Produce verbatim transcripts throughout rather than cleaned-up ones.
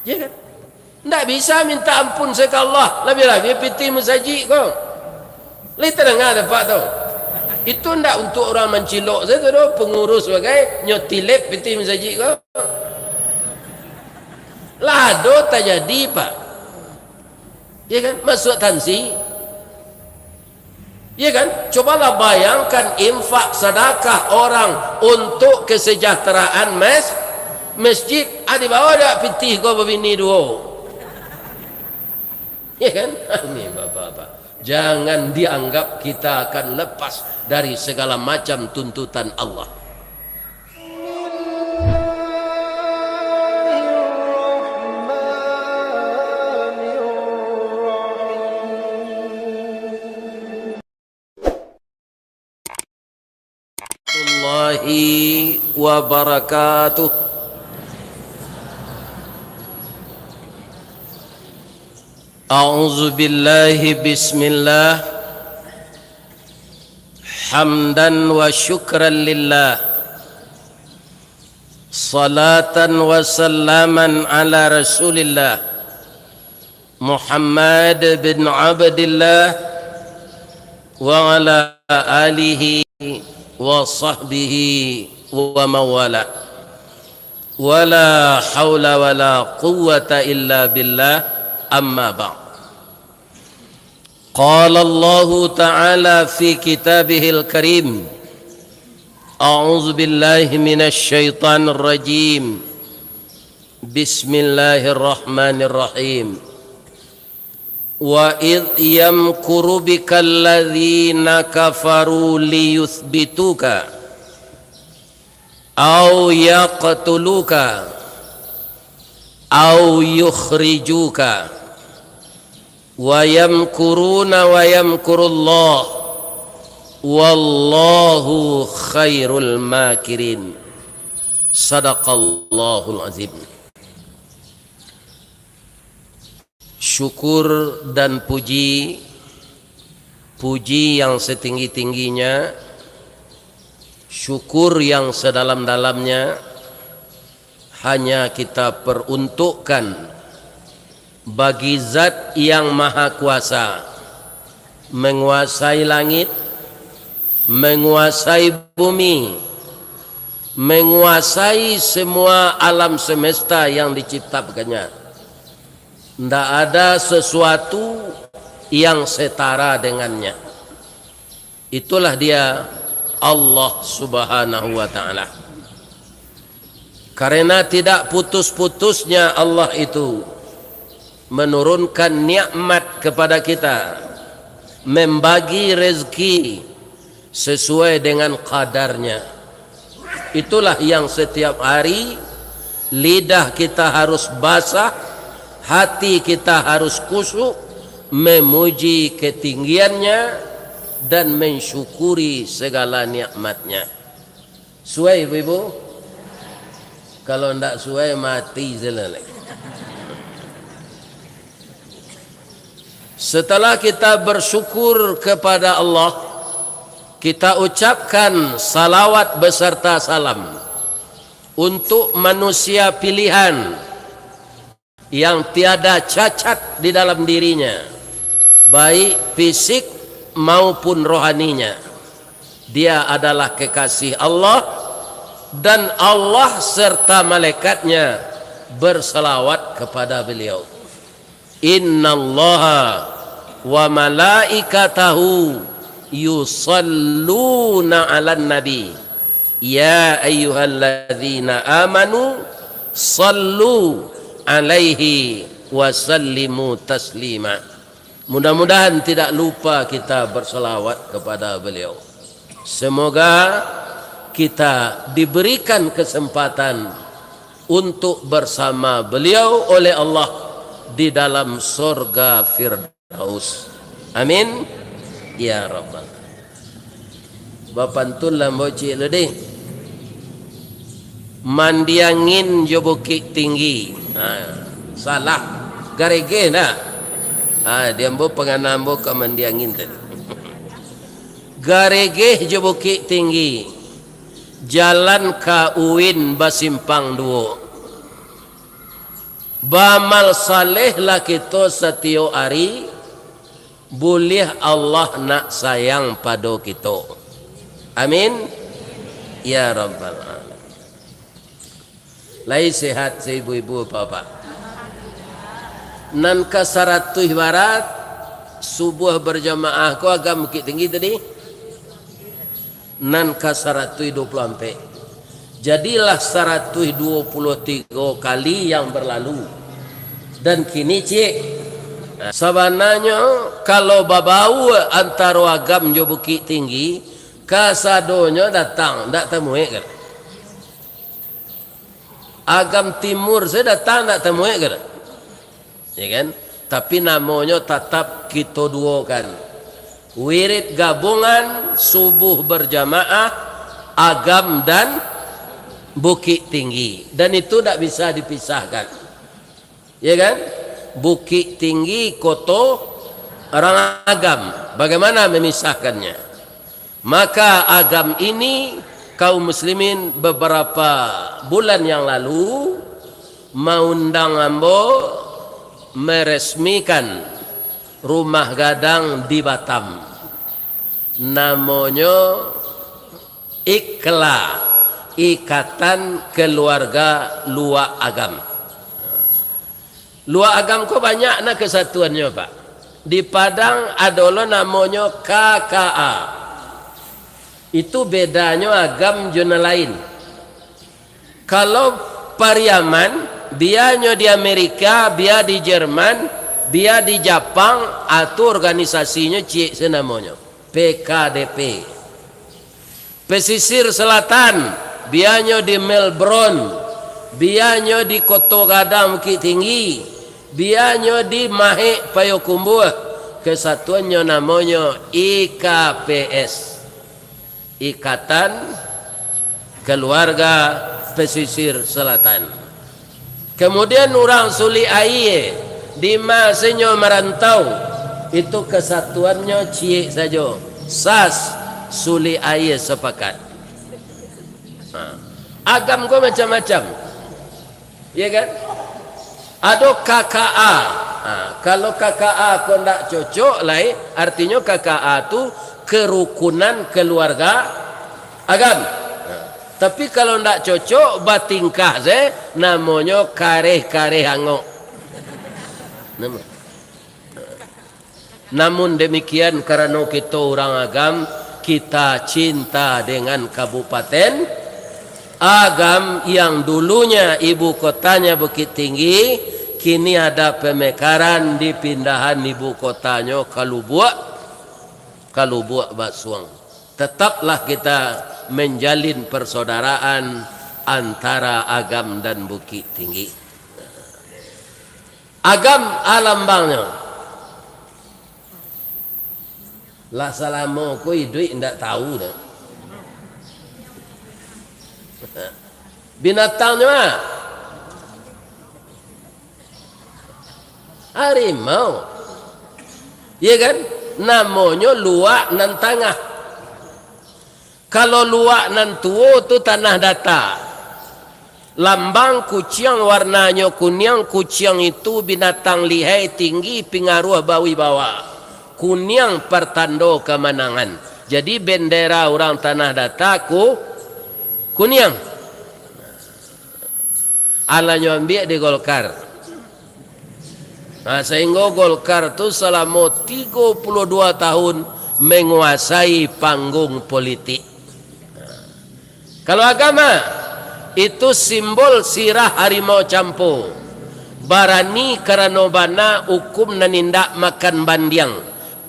Ya kan? Ndak bisa minta ampun se ka Allah, labiah-labiah pitih masajik ko. Lai tadanga dek Apak tu? Itu ndak untuak urang mancilok sajo doh, pangurus bagai nyo tilep pitih masajik ko. Lah ado tajadi, Pak. Ya kan? Masuak tansi. Ya kan? Cobalah bayangkan infak sadakah orang untuk kesejahteraan mes-, masjid. Ah, dibawa dak pitih ko babini duo? Ya kan? Ini bapak-bapak. Jangan dianggap kita akan lepas dari segala macam tuntutan Allah. Warahmatullahi wabarakatuh. A'udzu billahi, bismillah. Hamdan wa syukran lillah. Salatan wa salaman ala Rasulillah. Muhammad bin Abdillah wa ala alihi wa sahbihi wa mawala. Wala haula wala quwwata illa billah, amma ba'd. Qala Allahu ta'ala fi kitabihil karim. A'udzu billahi minasy syaithanir rajim. Bismillahirrahmanirrahim. Wa idh yamkuru bikal ladzina kafaru liyutsbituka, au yaqtuluka, au yukhrijuka, wa yamkuruna wa yamkurullah, wallahu khairul makirin. Sadaqallahul azim. Syukur dan puji, puji yang setinggi-tingginya, syukur yang sedalam-dalamnya, hanya kita peruntukkan bagi Zat yang Maha Kuasa, menguasai langit, menguasai bumi, menguasai semua alam semesta yang diciptakannya. Ndak ada sesuatu yang setara dengannya. Itulah Dia, Allah Subhanahu wa Ta'ala. Karena tidak putus-putusnya Allah itu menurunkan nikmat kepada kita, membagi rezeki sesuai dengan kadarnya. Itulah yang setiap hari lidah kita harus basah, hati kita harus khusyuk, memuji ketinggiannya dan mensyukuri segala nikmatnya. Suai, Ibu-ibu? Kalau ndak suai, mati sajo lai. Setelah kita bersyukur kepada Allah, kita ucapkan salawat beserta salam untuk manusia pilihan yang tiada cacat di dalam dirinya, baik fisik maupun rohaninya. Dia adalah kekasih Allah, dan Allah serta malaikatnya bersalawat kepada beliau. Innallaha wa malaikatahu yusalluna 'alan nabi. Ya ayyuhalladzina amanu sallu 'alaihi wa sallimu taslima. Mudah-mudahan tidak lupa kita bersalawat kepada beliau. Semoga kita diberikan kesempatan untuk bersama beliau oleh Allah di dalam sorga Firdaus. Amin. Ya Rabbal. Bapantun lah ambo ciek lo deh. Mandiangin jo Bukik Tinggi. Ha, salah. Garegeh ndak? Ha, di ambo pangana ambo ka Mandiangin tadi. Garegeh jo Bukik Tinggi. Jalan ka Uin basimpang duo. Baamal salehlah kito satiyok ari, buliah Allah nak sayang pado kito. Amin. Ya Rabbal Alamin. Lai sehat se ibu-ibu, bapak-bapak? Nan ka saratuih barat, subuah berjamaah ko agam Bukittinggi tadi? Nan ka saratuih duo puluah ampek. Jadilah saratuih duo puluah tigo kali yang berlalu. Dan kini ciek. Sabananyo, kalau babaua antaro agam jo Bukittinggi, kasadonyo datang, ndak tamuek kan? Agam timur sajo datang, ndak tamuek kan? Ya kan? Tapi namonyo tatap kito duokan. Wirid gabungan, subuh berjamaah, agam dan Bukittinggi. Dan itu ndak bisa dipisahkan. Ya kan? Bukittinggi koto orang agam. Bagaimana memisahkannya? Maka agam ini, kaum muslimin, beberapa bulan yang lalu, maundang ambo meresmikan rumah gadang di Batam. Namonyo IKLA, Ikatan Keluarga Luak Agam. Luak Agam ko banyak na kesatuannyo, Pak. Di Padang ado lo namonyo K K A. Itu bedanyo agam jo nan lain. Kalau Pariaman, bianyo di Amerika, bia di Jerman, bia di Japang, a tu organisasinyo ciek se namonyo, P K D P. Pesisir Selatan, bianyo di Melbourne, bianyo di Koto Gadang Bukittinggi, bianyo di Mahek Payokumbuah, kesatuannyo namonyo I K P S, Ikatan Keluarga Pesisir Selatan. Kemudian urang Sulik Aie, di ma se nyo marantau, itu kesatuannyo ciek sajo, sas, Sulik Aie Sepakat. Ha. Agam ko macam-macam. Ya kan? Ado K K A. Ha, kalau K K A ko ndak cocok lai, artinyo K K A tu kerukunan keluarga agam. Ha. Tapi kalau ndak cocok, batingkah se, namonyo kareh-kareh angok. Namo. Namun demikian, karano kito urang Agam, kita cinta dengan Kabupaten Agam yang dulunya ibu kotanya Bukittinggi, kini ada pemekaran, dipindahan ibu kotanyo ka Lubuak, ka Lubuak Basuang. Tetaplah kita menjalin persaudaraan antara Agam dan Bukittinggi. Agam a lambangnyo. Lah salamo ko iduik ndak tahu doh. Binatangnyo a? Harimau. Iya kan? Namonyo luak nan tangah. Kalau luak nan tuo tu tanah data. Lambang kuciang warnanyo kuniang, kuciang itu binatang lihai, tinggi, pingaruah, bawibawa. Kuniang partando kamanangan. Jadi bendera urang tanah data ku-, kuniang. Alah nyo ambiak di Golkar. Nah, sahinggo Golkar tu salamo tigo puluah dua tahun manguasai panggung politik. Kalau Agam, itu simbol sirah harimau campo. Barani karano bana, ukum nan indak makan bandiang.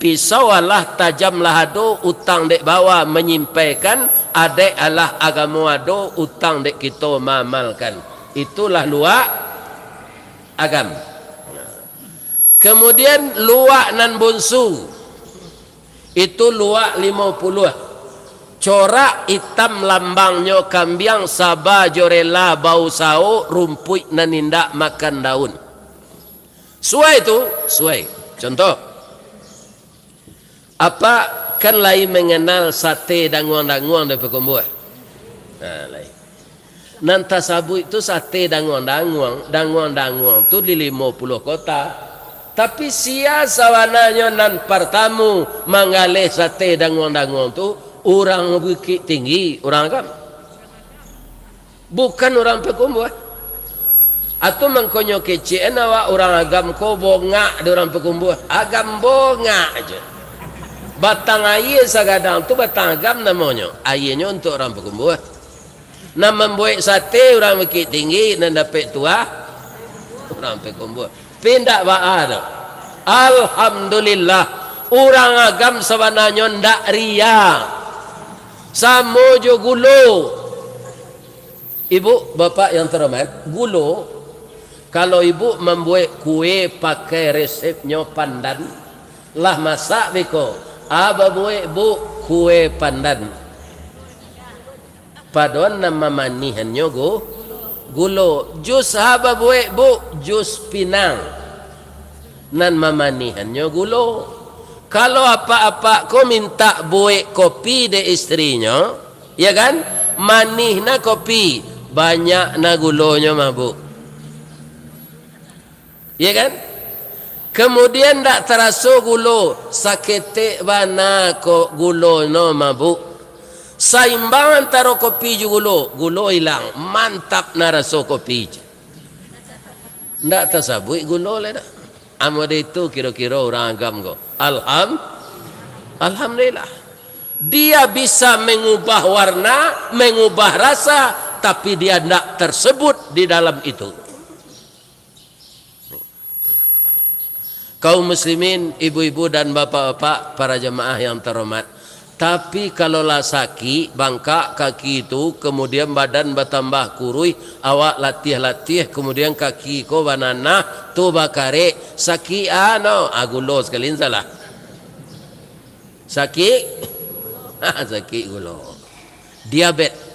Pisau alah tajam lah ado, utang dek bawa manyimpaikan, adaik alah agamo ado, utang dek kito maamalkan. Itulah luak Agam. Kemudian luak nan bunsu, itu luak limo puluah. Corak itam lambangnyo kambiang, saba jo rela bausaho, rumpuik nan indak makan daun. Suai tu, suai. Contoh, Apak kan lai manganal sate danguang-danguang di Pakumbuah? Nah, lai. Nan tasabuik tu sate danguang-danguang, danguang-danguang tu di limo puluah kota. Tapi sia sabananyo nan partamo manggaleh sate danguang-danguang tu? Urang Bukik Tinggi, urang Agam. Bukan urang Pakumbuah. Atau mangkonyo kecek an awak urang Agam ko bongak di urang Pakumbuah. Agam bongak aja. Batang aia sagadang tu batang Agam namonyo. Aianyo untuak urang Pakumbuah. Nan mambuek sate urang Bukik Tinggi, nan dapek tuah urang Pakumbuah. Pindak baa tu. Alhamdulillah, urang Agam sabananyo ndak ria. Samo jo gulo. Ibu, bapak yang terhormat, gulo, kalau ibu mambuek kue pakai resepnyo pandan, lah masak beko, a babuek, Bu, kue pandan. Pado nan mamanihannyo gu-, gulo. Jus ha babuek, Bu? Jus pinang. Nan mamanihannyo gulo. Kalau apak-apak ko mintak buek kopi dek istrinyo, ya kan? Manih na kopi, banyak na gulonyo mah, Bu. Ya kan? Kemudian ndak taraso gulo, saketek bana ko gulo no mabuk. Saimbang antaro kopi jo gulo, gulo ilang, mantap na raso kopi. Ndak tasabuik gulo lai dah. Amun itu kiro-kiro urang Agam ko. Alham-, Alhamdulillah. Dia bisa mengubah warna, mengubah rasa, tapi dia ndak tersebut di dalam itu. Kaum muslimin, ibu-ibu dan bapak-bapak, para jamaah yang terhormat. Tapi kalau lah sakik, bangkak kaki tu, kemudian badan batambah kuruih, awak latiah-latiah, kemudian kaki ko bananah, tu bakarek, sakik ano, ah, gulo sakali salah. Sakik? Sakik gulo. Diabet.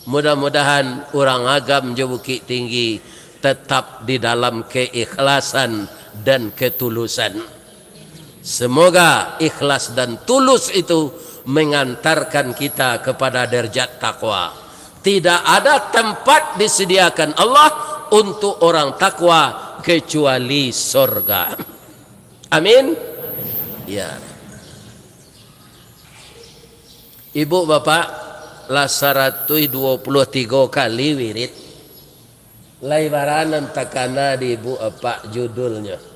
Mudah-mudahan urang Agam jo Bukittinggi tetap di dalam keikhlasan dan ketulusan. Semoga ikhlas dan tulus itu mengantarkan kita kepada derajat takwa. Tidak ada tempat disediakan Allah untuk orang takwa kecuali sorga. Amin. Ya. Ibu bapak, lah saratuih duo puluah tigo kali wirid. Lai bara nan takana di ibu apak judulnyo?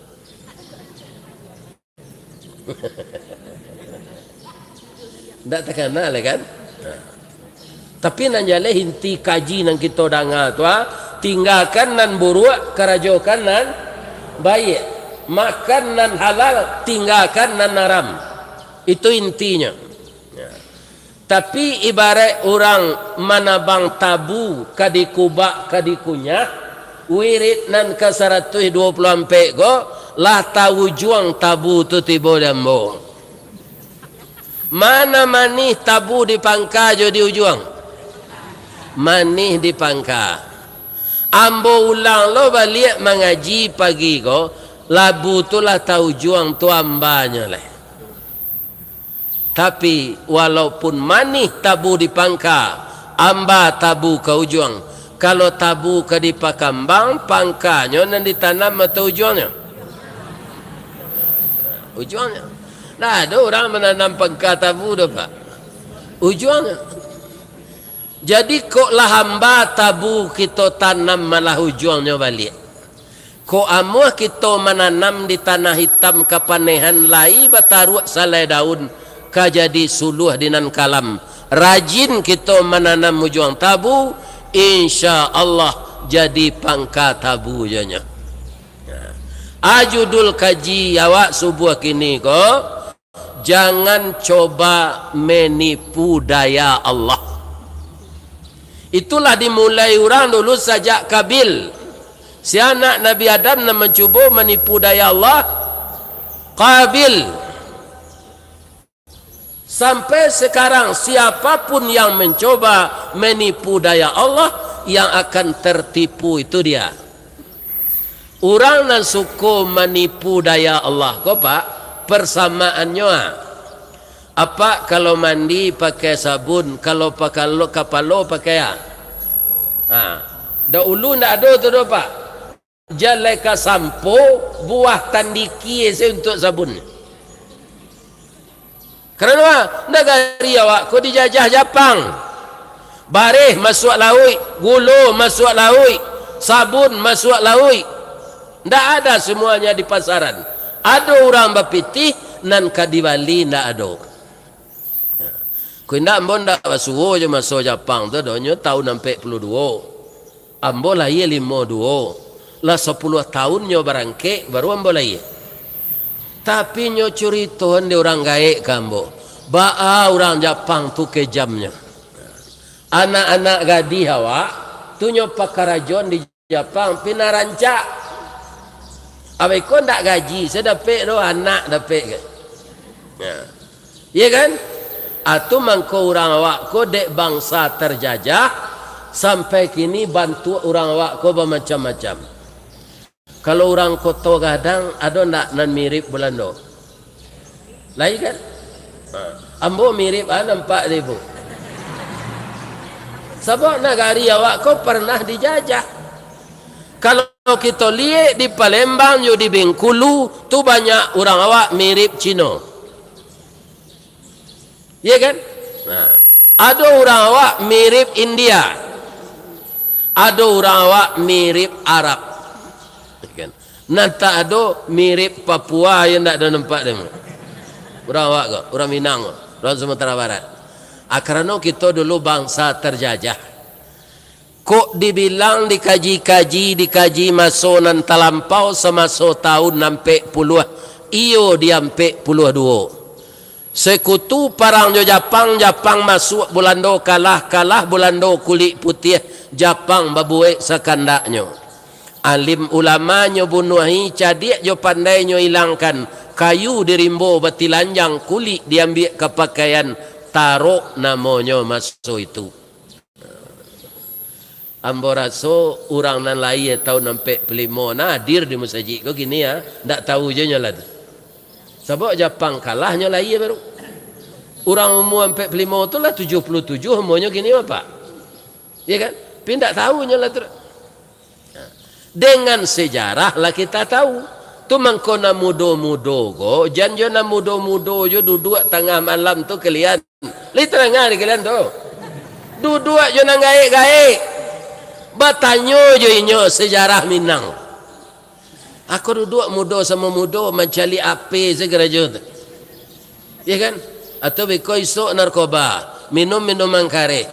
Ndak takana lai kan? Nah. Tapi nan jaleh inti kaji nan kito danga tu, ah, tinggakan nan buruak, karajokan nan baiak. Makan nan halal, tinggakan nan haram. Itu intinyo. Ya. Tapi ibarat urang manabang tabu ka dikubak, ka dikunyah, wirid nan ka saratuih duo puluah ampek ko, lah taujuang tabu tu tibo di ambo. Mana manih tabu di pangka jo di ujuang? Manih di pangka. Ambo ulang lo baliak mangaji pagi ko, labu tu lah taujuang tu ambanyo lai. Tapi, walaupun manih tabu di pangka, amba tabu ka ujuang. Kalau tabu ka di pakambang, pangkanyo nan ditanam atau ujuangnyo? Ujuangnyo. Ndak ado urang mananam pangka tabu doh, Pak. Ujuangnyo. Jadi, kok lah amba tabu kito tanam malah ujuangnyo baliak. Kok amuah kito mananam di tanah itam kapanehan lai bataruak salai daun, ka jadi suluah di nan kalam. Rajin kito mananam ujuang tabu, insya Allah jadi pangka tabu jonyo. Nah, a judul kaji awak subuah kini ko, Jangan coba menipu daya Allah. Itulah dimulai urang dulu sajak Kabil. Si anak Nabi Adam nan mancubo manipu daya Allah, Kabil. Sampai sekarang, siapapun yang mencoba menipu daya Allah, yang akan tertipu itu dia. Urang nan suko manipu daya Allah ko, Pak, persamaannyo, ah. Apak kalau mandi pakai sabun, kalau pakalo-, kapalo pakai, ah, Ha, dahulu ndak ado tu doh, Pak. Jalai ka sampo, buah tandiki se untuak sabun. Karano nagari awak ko dijajah Japang. Bareh masuak lauik, gulo masuak lauik, sabun masuak lauik. Ndak ada, semuanya di pasaran. Ado urang bapitih, nan ka dibali ndak ado. Ko indak, ambo ndak basuo jo maso Japang tu doh, nyo taun ampek puluah duo. Ambo lahia limo duo. Lah sapuluah taun nyo barangkek, baru ambo lahia. Tapi nyo curitoan dek urang gaek ka ambo, baa urang Japang tu kejamnyo. Anak-anak gadih awak tu nyo pakarajoan di Japang, pina rancak. Abih ko ndak gaji se dapek doh, anak dapek kan. Nah. Iya kan? Atu mangko urang awak ko dek bangsa terjajah, sampai kini bantuak urang awak ko bamacam-macam. Kalau urang Koto Gadang, ado ndak nan mirip Bulando? Lai kan? Ha. Ambo mirip, ah, nampak dek ibu. Sabab nagari awak ko parnah dijajah. Kalau kito liek di Palembang jo di Bengkulu, tu banyak urang awak mirip Cino. Iya kan? Nah, ado urang awak mirip India. Ado urang awak mirip Arab. Iya kan? Nan tak ado mirip Papua, yo ndak ado nampak dek ambo. Urang awak ko, urang Minang ko, urang Sumatera Barat. Ah, karano kito dulu bangsa terjajah. Kok dibilang dikaji-kaji, dikaji maso nan talampau samaso taun ampek puluah, iyo di ampek puluah duo. Sekutu parang jo Japang, Japang masuak Bulando kalah, kalah Bulando kulik putiah, Japang babuek sakandaknyo. Alim ulama nyo bunuahi, cadiak jo pandai nyo ilangkan, kayu di rimbo batilanjang, kulik diambiak ka pakaian, tarok namonyo maso itu. Ambo raso urang nan lahia taun ampek puluah limo nah hadir di musajik ko kini, ah, ndak tahu juo nyo lah tu. Sabab Japang kalah nyo lahia baru. Urang umua ampek puluah limo tu lah tujuah puluah tujuah umunyo kini, Bapak. Iya kan? Tapi ndak tahu nyo lah tu. Dengan sejarah lah kita tahu. Tu mangko nan mudo-mudo ko, jan jo nan mudo-mudo jo duduak tangah malam tu kalian. Lai tadanga dek kalian tu? Duduak jo nan gaek-gaek. Batanyo jo inyo sejarah Minang. Ako duduak mudo samo mudo mancaliak ape se karajo tu. Iya kan? Atau beko isok narkoba, minum minuman kareh.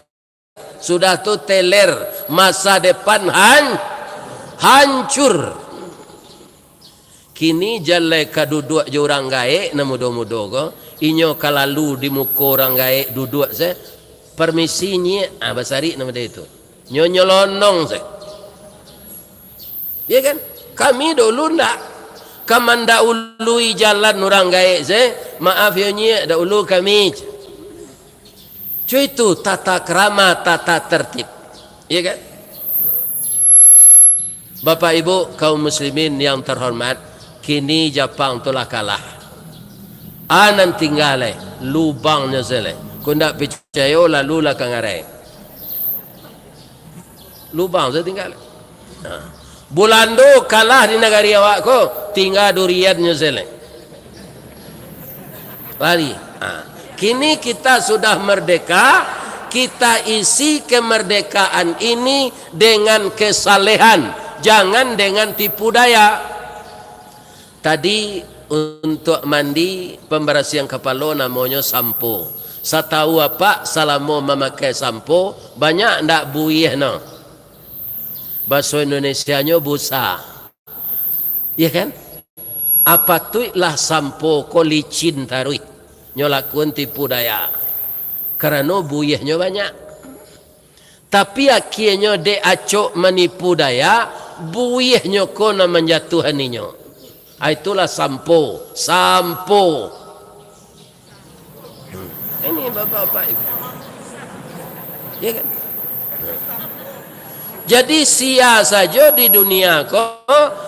Sudah tu teler, masa depan han-, hancur. Kini jalai ka duduak jo urang gaek nan mudo-mudo ko, inyo ka lalu di muko urang gaek duduak se, "Permisi, Nyiak." Ah, basarik nan model itu. Nyo nyolonong se. Iya kan? Kami dulu ndak. Ka mandahului jalan urang gaek se, "Maaf yo, Nyiak, dahulu kami." Co itu tata krama, tata tertib. Iya kan? Bapak Ibu kaum muslimin yang terhormat, kini Japang tu lah kalah. A nan tingga lai, lubangnyo se lai. Ko ndak picayo, lalulah ka ngarai. Lubang se tingga lai. Ha. Bulando kalah di nagari awak ko, tingga duriannyo se lai. Lari. Ha. Kini kita sudah merdeka, kita isi kemerdekaan ini dengan kesalehan, jangan dengan tipu daya. Tadi, untuak mandi, pambarasiahan kapalo, namonyo sampo. Satahu apak, salamo mamakai sampo, banyak ndak buiahnyo? Baso Indonesianyo busa. Iya kan? Apatuiklah sampo ko licin taruih. Nyo lakuan tipu daya. Karano buiahnyo banyak. Tapi akienyo dek acok manipu daya, buiahnyo ko nan manjatuahan inyo. Ah, itulah sampo, sampo. Hmm. Ini bapak-bapak ibu. Ya kan? Jadi sia sajo di dunia ko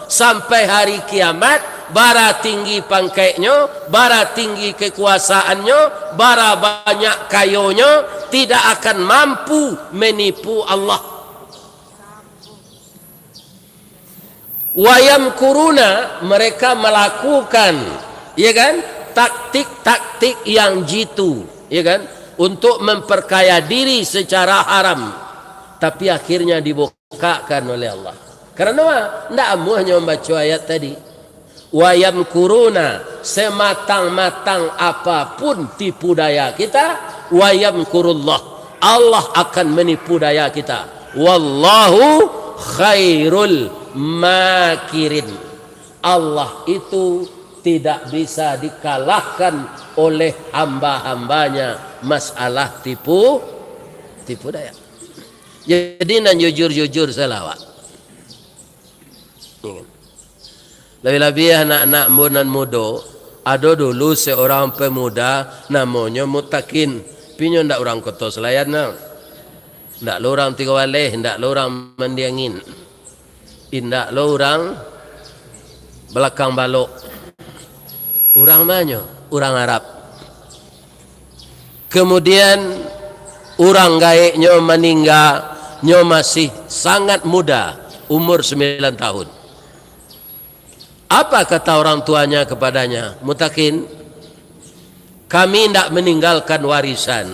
sampai hari kiamat, bara tinggi pangkaiknyo, bara tinggi kekuasaannyo, bara banyak kayonyo, tidak akan mampu menipu Allah. Wayamkuruna, mereka melakukan, ya kan, taktik-taktik yang jitu, ya kan, untuk memperkaya diri secara haram. Tapi akhirnya dibukakan oleh Allah. Karena apa? Ndak amuahnyo membaca ayat tadi. Wayamkuruna, sematang-matang apapun tipu daya kita, wayamkurullah, Allah akan menipu daya kita. Wallahu khairul makirin. Allah itu tidak bisa dikalahkan oleh hamba-hambanya masalah tipu, tipu daya. Jadi, nan jujur-jujur salah awak. Labiah-labiah anak-anak ambo nan mudo, ado dulu seorang pemuda namonyo Mutakin. Tapi nyo ndak urang Koto Salayan, nah. Ndak lo urang Tigo Baleh, ndak lo urang Mandiangin. Indak lo urang Balakang Balok. Urang ma nyo? Urang Arab. Kemudian, urang gaeknyo maningga, nyo masih sangat muda, umur sembilan tahun. Apa kata orang tuanya kepadanya? Mutakin, kami indak meninggalkan warisan.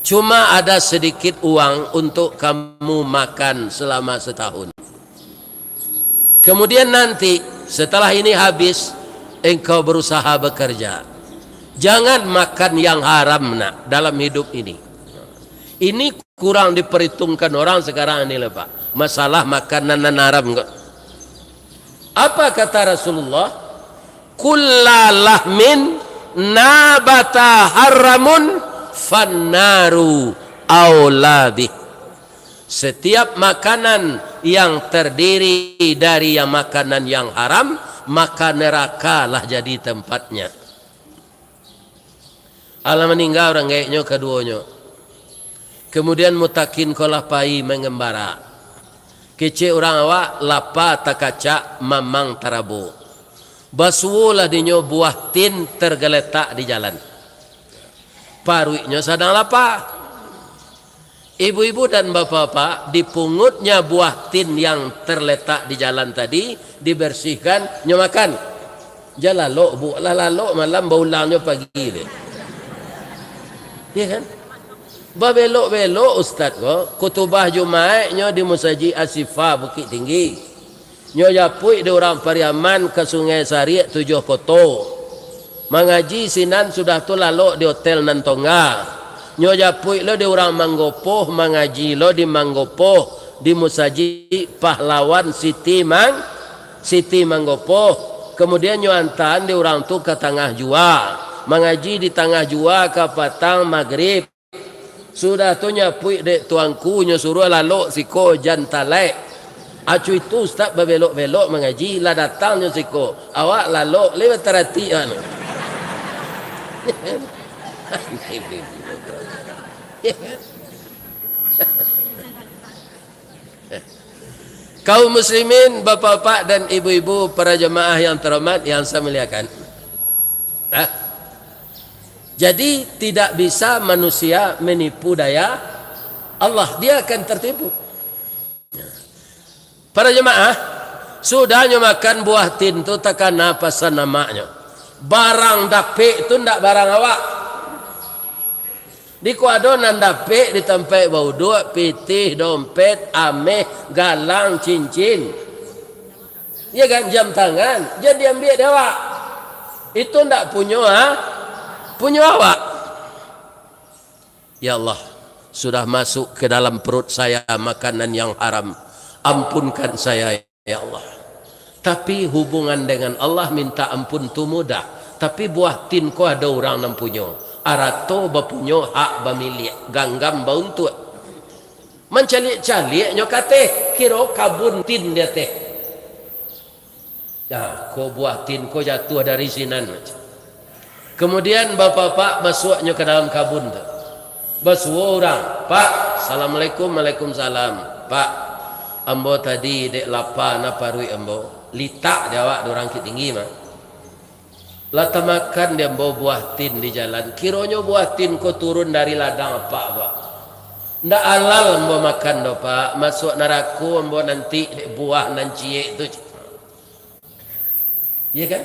Cuma ada sedikit uang untuk kamu makan selama setahun. Kemudian nanti, setelah ini habis, engkau berusaha bekerja. Jangan makan yang haram, nak, dalam hidup ini. Ini kurang diperhitungkan orang sekarang ini, lah, Pak. Masalah makanan nan haram ko. Apa kata Rasulullah? "Kullalahmin nabata haramun fannaru aulabih." Setiap makanan yang terdiri dari yang makanan yang haram, maka neraka lah jadi tempatnya. Alah maningga urang gaeknyo kaduonyo. Kemudian Mutakin ko lah pai mangambara. Kecek urang awak, lapa takacak, mamang tarabo. Basuwolah dinyo buah tin tergeletak di jalan. Paruiknyo sadang lapa. Ibu-ibu dan bapak-bapak, dipungutnya buah tin yang terletak di jalan tadi, dibersihkan, nyo makan. Jan lalok, Bu, lah lalok malam, baulangnyo pagi deh. Ya kan? Babelok-belok ustaz ko, khutubah Jumaiknyo di Musajik Ashifa Bukittinggi. Nyo japuik dek urang Pariaman ka Sungai Sariak Tujuah Koto. Mangaji sinan sudah tu lalok di hotel nan tongga. Nyo japuik lo dek urang Manggopoh, mangaji lo di Manggopoh, di Musajik Pahlawan Siti Mang-, Siti Manggopoh. Kemudian nyo antaan dek urang tu ka Tangah Jua. Mangaji di Tangah Jua ka patang magrib. Sudah tu nyapuik dek tuanku, nyo suruah lalok siko jan talaik. Acu itu ustaz babelok-belok mangaji, lah datang nyo siko. Awak lalok, lai bataratik anu. Kaum muslimin, bapak-bapak dan ibu-ibu, para jamaah yang terhormat, yang saya muliakan. Nah, jadi, tidak bisa manusia menipu daya Allah, dia akan tertipu. Para jemaah, sudah nyo makan buah tin tu, takana pasan amaknyo. Barang dapek tu ndak barang awak. Di ko ado nan dapek di tampek bauduak, pitih, dompet, ameh, galang, cincin. Ya kan, jam tangan, jan diambiak dek awak. Itu ndak punyo, ha? Punyo awak. Ya Allah, sudah masuk ke dalam perut saya makanan yang haram. Ampunkan saya, ya Allah. Tapi hubungan dengan Allah minta ampun tu mudah. Tapi buah tin ko ado urang nan punyo. Arato bapunyo, hak bamiliak, ganggam bauntuak. Mancaliak-caliak nyo ka ateh, kiro kabun tin di ateh. Nah, ko buah tin ko jatuah dari sinan. Kemudian bapak-bapak masuak nyo ka dalam kabun tu. Basuo urang, "Pak, assalamualaikum." "Waalaikumsalam." "Pak, ambo tadi dek lapa na paruik ambo." Litak di awak dek urang Bukittinggi mah. Lah tamakan di ambo buah tin di jalan. Kironyo buah tin ko turun dari ladang apak ko. Ndak halal ambo makan doh, Pak. Masuak narako ambo nanti dek buah nan ciek tu. Iya kan?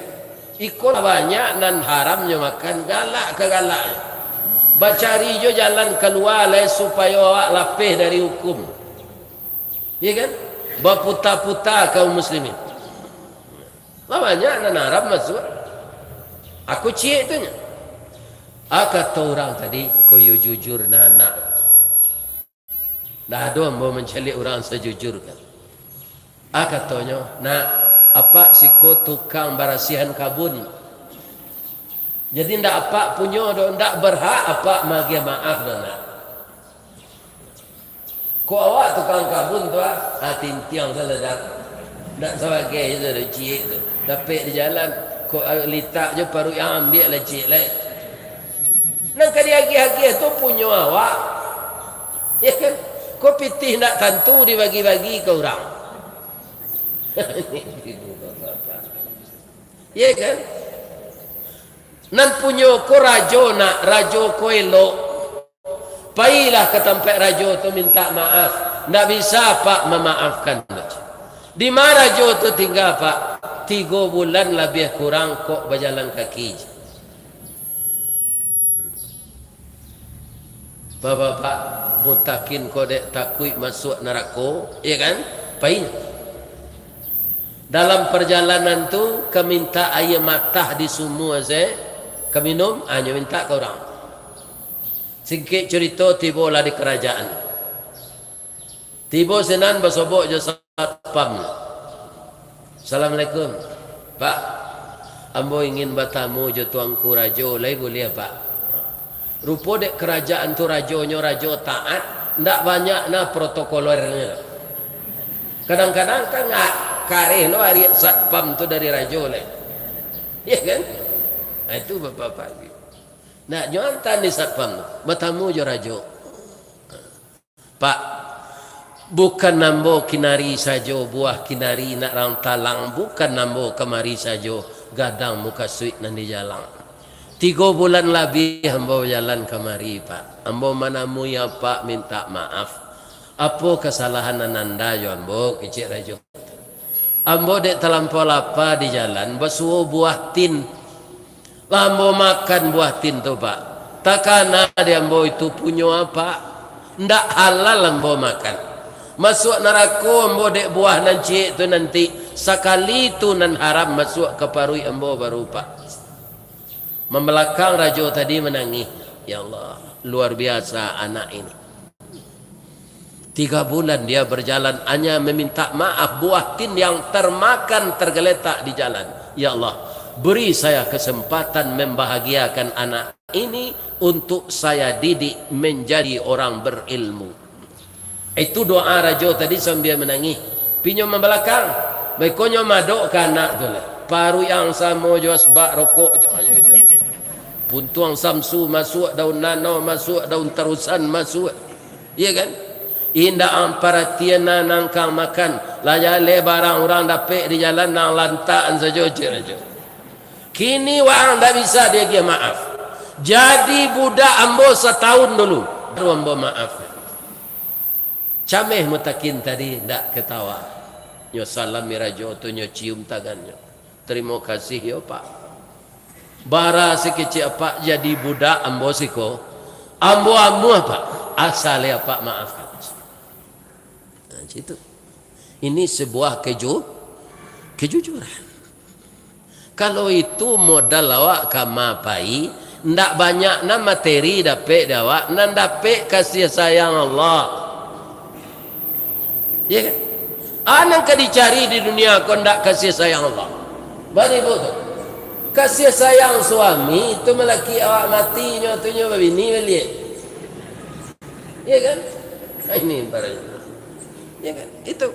Iko lah banyak nan haramnyo makan, galak ka galaknyo. Bacari jo jalan kalua lai supayo awak lapeh dari hukum. Iya kan? Baputa-puta kaum muslimin. Lah banyak nan haram masuak. Aku ciek tu nyo. Ah, kato urang tadi, ko yo jujur nah, nak. Ndak ado ambo mancaliak urang sajujur kan. Ah, katonyo, "Nak, apak siko tukang barasiahan kabun. Jadi ndak apak punyo doh, ndak berhak apak maagiah maaf doh, nak." Kok awak tukang kabun tu, ah? Ah, tintiang salah dah. Ndak sabagai tu, dah ciek tu. Dapek di jalan, kok litak jo paruik, ah, ambiak lah ciek lai. Nan ka diagiah-agiah tu punyo awak. Ya kan? Ko pitih ndak tantu dibagi-bagi ka urang. Ya kan? Nan punyo ko rajo nak, rajo ko elok. Pailah ka tampek rajo tu minta maaf. Ndak bisa, Pak, mamaafkan. Di ma rajo tu tingga, Pak? Tigo bulan labiah kurang kok bajalan kaki. Bapak-bapak, mutakin ko dek takuik masuak narako, ya kan? Pai. Dalam parjalanan tu, ka mintak aia matah di sumua se, ka minum, hanyo mintak ka urang. Singkek curito, tibolah di karajaan. Tibo sinan basobok jo satpam. "Assalamualaikum. Pak, ambo ingin batamu jo tuanku rajo, lai buliah, Pak?" Rupo dek karajaan tu rajonyo rajo taat, ndak banyak nah protokolernyo. Kadang-kadang kan nga-, kareh lo ariak satpam tu dari rajo lai. Ya kan? Nah, itu bapak-bapak. Ndak nyo antaan di satpam tu, batamu jo rajo. "Pak, bukan ambo kinari sajo, buah kinari nak rang talang, bukan ambo kamari sajo, gadang mukasuik nan dijalang. Tigo bulan labiah ambo bajalan kamari, Pak. Ambo manamui apak mintak maaf. Apo kasalahan ananda jo ambo?" kecek rajo. "Ambo dek talampau lapa di jalan, basuo buah tin. Lah ambo makan buah tin tu, Pak. Takana di ambo itu punyo apak. Ndak halal ambo makan. Masuak narako ambo dek buah nan ciek tu nanti. Sakali tu nan haram masuak ka paruik ambo baru, Pak." Mambalakang rajo tadi manangih. Ya Allah, luar biasa anak ini. Tiga bulan dia berjalan, hanya meminta maaf, buah tin yang termakan tergeletak di jalan. Ya Allah, beri saya kesempatan membahagiakan anak ini untuk saya didik menjadi orang berilmu. Itu doa rajo tadi sambia manangih. Pinyo mambalakang, baikonyo madok ka anak tu lah. Paruik yang samo jo asbak rokok, jo, ayo itu. Puntuang samsu masuak, daun nanau masuak, daun tarusan masuak. Iya kan? Indak ang paratian nan angkang makan, lah jaleh barang urang dapek di jalan, nang lantakan sajo, cek rajo. Kini waang ndak bisa diagiah maaf. Jadi budak ambo satahun dulu, baru ambo maaf. Cameh mutakin tadi ndak katawa. Nyo salami rajo tu, nyo cium tangannyo. "Tarimo kasih yo, Pak. Bara sakecek apak jadi budak ambo siko, ambo amuah, Pak. Asa lai apak maafkan." Nah, cak itu. Ini sebuah keju-, kejujuran. Kalau itu modal awak ka ma pai, ndak banyak nan materi dapek di awak, nan dapek kasih sayang Allah. Ya kan? Ah, nan ka dicari di dunia ko ndak kasih sayang Allah. Baribu tu. Kasih sayang suami tu malaki awak mati, nyo tu nyo babini baliak. Ya kan? Ah, ini barang. Ya kan? Itu.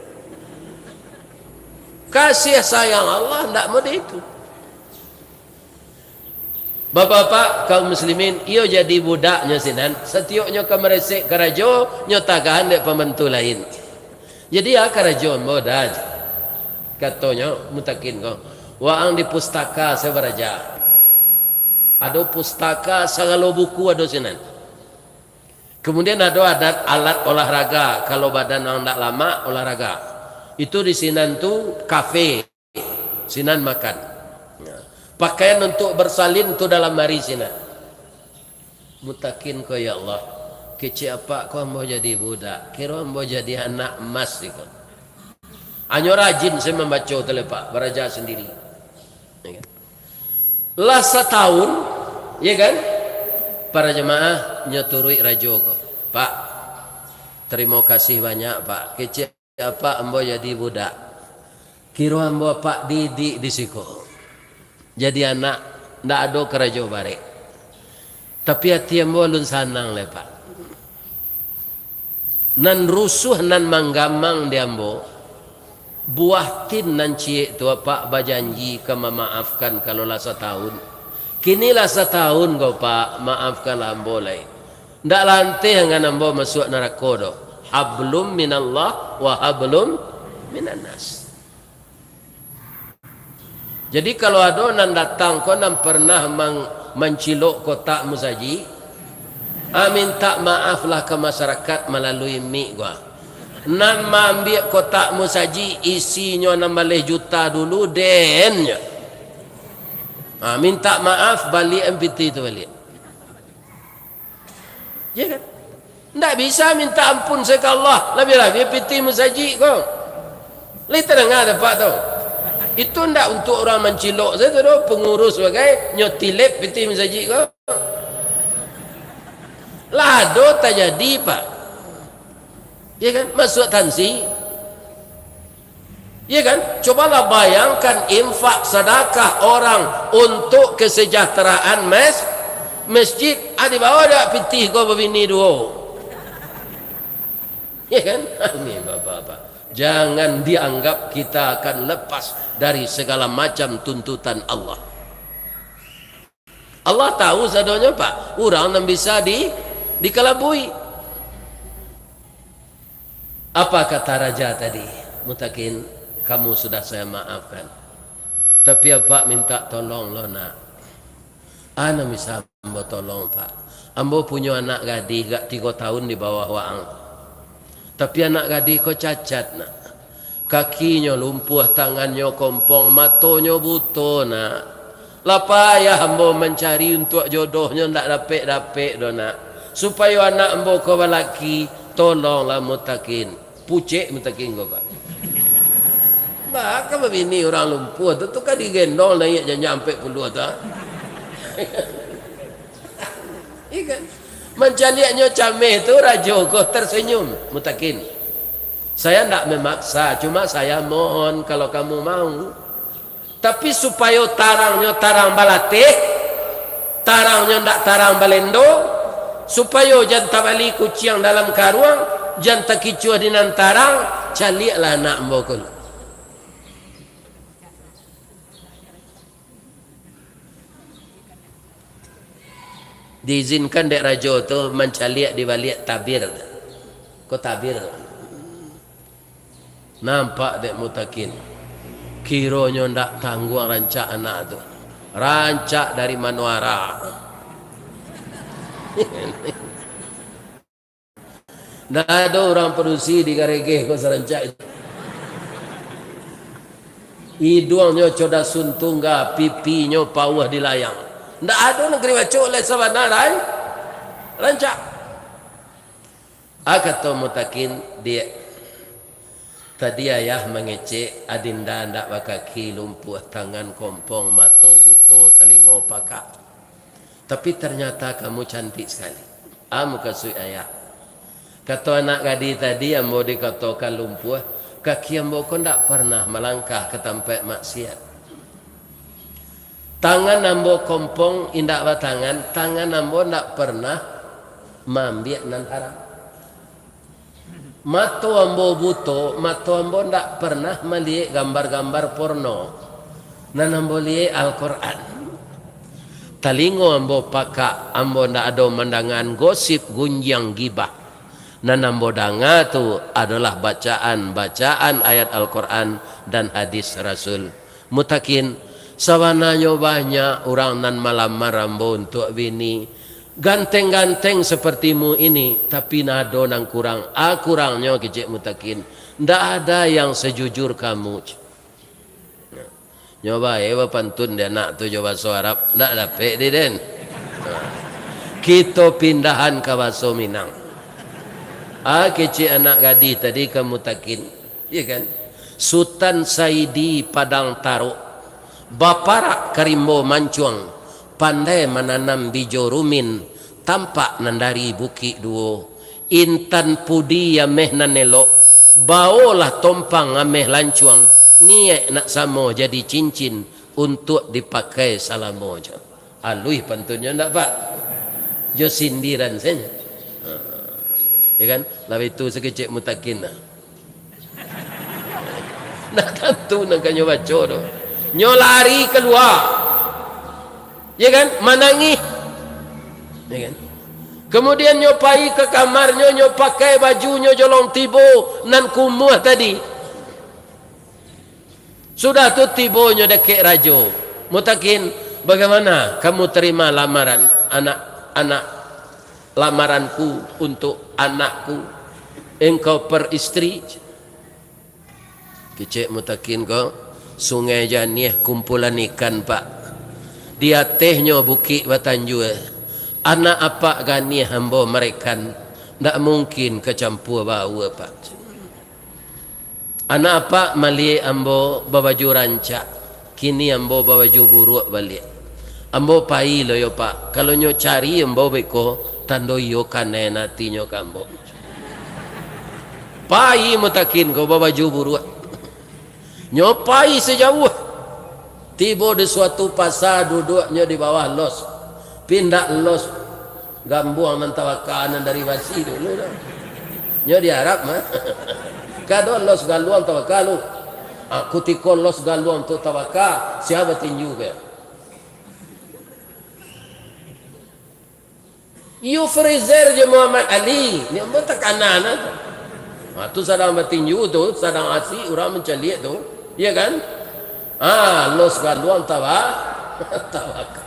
Kasih sayang Allah ndak mode itu. Bapak-bapak, kaum muslimin, iyo jadi budaknyo sinan, satioknyo ka maresek karajo, nyo tagahan dek pambantu lain. Jadi, ah, karajo ambo dah, katonyo mutakin ko, waang di pustaka sabaraja. Ado pustaka, sagalo buku ado sinan. Kemudian ado adat alat olahraga, kalau badan ang ndak lamak, olahraga. Itu di sinan tu kafe, sinan makan. Nah, pakaian untuk bersalin tu dalam ari sinan. Mutakin ko, "Ya Allah, kecek apak ko ambo jadi budak, kiro ambo jadi anak emas iko." Anyo rajin se mambaco tu lai, Pak, baraja sandiri. Ya kan? Lah satahun, ya kan? Para jamaah, nyo turuik rajo ko. "Pak, tarimo kasih banyak, Pak. Kecek apak ambo jadi budak. Kiro ambo apak didik di siko. Jadi anak, ndak ado karajo barek. Tapi ati ambo alun sanang lai, Pak. Nan rusuah, nan manggamang di ambo, buah tin nan ciek tu apak bajanji ka mamaafkan kalau lah satahun. Kini lah satahun ko, Pak, maafkanlah ambo lai. Ndak lanteh angan ambo masuak narako doh. Hablum minallah wa hablum minannas." Jadi, kalau ado nan datang ko nan pernah mang-, mancilok kotak musajik, ah, mintak maaflah ka masarakat malalui mik ko. Nan maambiak kotak musajik isinyo anam baleh juta dulu, den, nyo. Ah, mintak maaf, baliak pitih tu baliak. Ya kan? Ndak bisa minta ampun se ka Allah, labiah-labiah pitih musajik ko. Lai tadanga dek apak tu? Itu ndak untuak urang mancilok sajo doh, pangurus bagai, nyo tilep pitih musajik ko. Lah ado tajadi, Pak. Ya kan? Masuak tansi. Ya kan? Cobalah bayangkan infak sadakah orang untuk kesejahteraan mes-, masjid. Ah, dibawa dek pitih ko babini duo. Ya kan? Ini bapak-bapak. Jangan dianggap kita akan lepas dari segala macam tuntutan Allah. Allah tahu sadonyo, Pak. Urang nan bisa di-, dikalabui. Apa kata raja tadi? "Mutakin, kamu sudah saya maafkan. Tapi apak minta tolong lo, nak." "A nan bisa ambo tolong, Pak?" "Ambo punyo anak gadih gak tigo tahun di bawah waang. Tapi anak gadih ko cacat, nak. Kakinyo lumpuah, tangannyo kompong, matonyo buto, nak. Lah payah ambo mancari untuak jodohnyo, ndak dapek-dapek doh, nak. Supayo anak ambo ko balaki, tolonglah Mutakin." Pucek Mutakin ko, Pak. Baa ka babini urang lumpuah tu, tu ka digendong naiak janjang ampek puluah tu, ha? Iya kan? Mancaliaknyo cameh tu, rajo ko tersenyum. "Mutakin, saya ndak memaksa, cuma saya mohon kalau kamu mau." Tapi supayo tarangnyo tarang balateh, tarangnyo ndak tarang balendo, supayo jan tabali kuciang dalam karuang, jan takicuah di nan tarang, caliaklah anak ambo ko. Diizinkan dek rajo tu mancaliak di baliak tabir. Ko tabir. Nampak dek Mutakin. Kironyo ndak tangguang rancak anak tu. Rancak dari manuara. Ndak ado urang padusi di Garegeh ko sarancak itu. Iduangnyo codas suntungga, pipinyo pauah di layang. Ndak ado nagari bacok lai sabana ran-, rancak. A kato Mutakin, "Diak, tadi ayah mangecek, adinda ndak bakaki, lumpuah tangan, kompong, mato buto, talingo pakak. Tapi ternyata kamu cantik sekali." "A mukasuik ayah?" "Kato anak gadih tadi, ambo dikatokan lumpuah, kaki ambo ko ndak pernah malangkah ka tampaik maksiat. Tangan ambo kompong, indak batangan, tangan ambo ndak pernah maambiak nan haram. Mato ambo buto, mato ambo ndak pernah maliek gambar-gambar porno. Nan ambo liek Al-Quran. Talingo ambo pakak, ambo ndak ado mandangaan gosip, gunjiang, gibah. Nan ambo danga tu adolah bacaan-bacaan ayat Al-Quran dan hadis Rasul." "Mutakin, sabananyo banyak urang nan malamar ambo untuak bini. Ganteng-ganteng sepertimu ini, tapi nan ado nan kurang." "A kurangnyo?" kecek Mutakin. "Ndak ada yang sejujur kamu." Nyo bae bapantun di anak tu jo baso Arab, ndak dapek di den. Nah, kito pindahan ka baso Minang. Ah, kecek anak gadih tadi ka mutakin, iya kan? Sutan Saidi Padang Tarok, baparak ka rimbo mancuang, pandai mananam bijo rumin, tampak nan dari Bukik Duo. Intan pudi ameh nan elok, baolah tompang ameh lancuang, niaik nak samo jadi cincin, untuak dipakai salamo jo. Aluih pantunnyo ndak, Pak? Jo sindiran sajo. Ha. Ya kan? Lalu itu sakecek mutakin lah. Ndak tantu nan ka nyo baco tu. Nyo lari kalua. Ya kan? Manangih. Ya kan? Kemudian nyo pai ka kamarnyo, nyo pakai bajunyo jolong tibo nan kumuah tadi. Sudah tu tibonyo dakek rajo. Mutakin, bagaimana kamu terima lamaran anak, anak lamaranku untuk anakku? Engkau peristeri? Kecek mutakin ko, Sungai Janiah kumpulan ikan, Pak. Di atehnyo bukik batanjua. Anak apak ganiah ambo marekan, ndak mungkin ka campua baua, Pak. Anak apak maliek ambo babaju rancak, kini ambo babaju buruak baliak. Ambo pai lo yo, Pak. Kalau nyo cari ambo beko, tando iyo kanai atinyo ka ambo. Pai mutakin ko babaju buruak. Nyo pai sajauah. Tibo di suatu pasa, duduaknyo di bawah los. Pindak los gambuang nan tabaka nan dari basi dulu tu. Nyo di Arab mah. Kado los galuang tabaka lu. Ah, kutiko los galuang tu tabaka, sia batinju ko? Iyo Fraser jo Muhammad Ali, ni ambo takana na tu. Ha, tu sadang batinju tu, sadang asik urang mancaliak tu, iya kan? Ha, los galuang taba-, tabaka.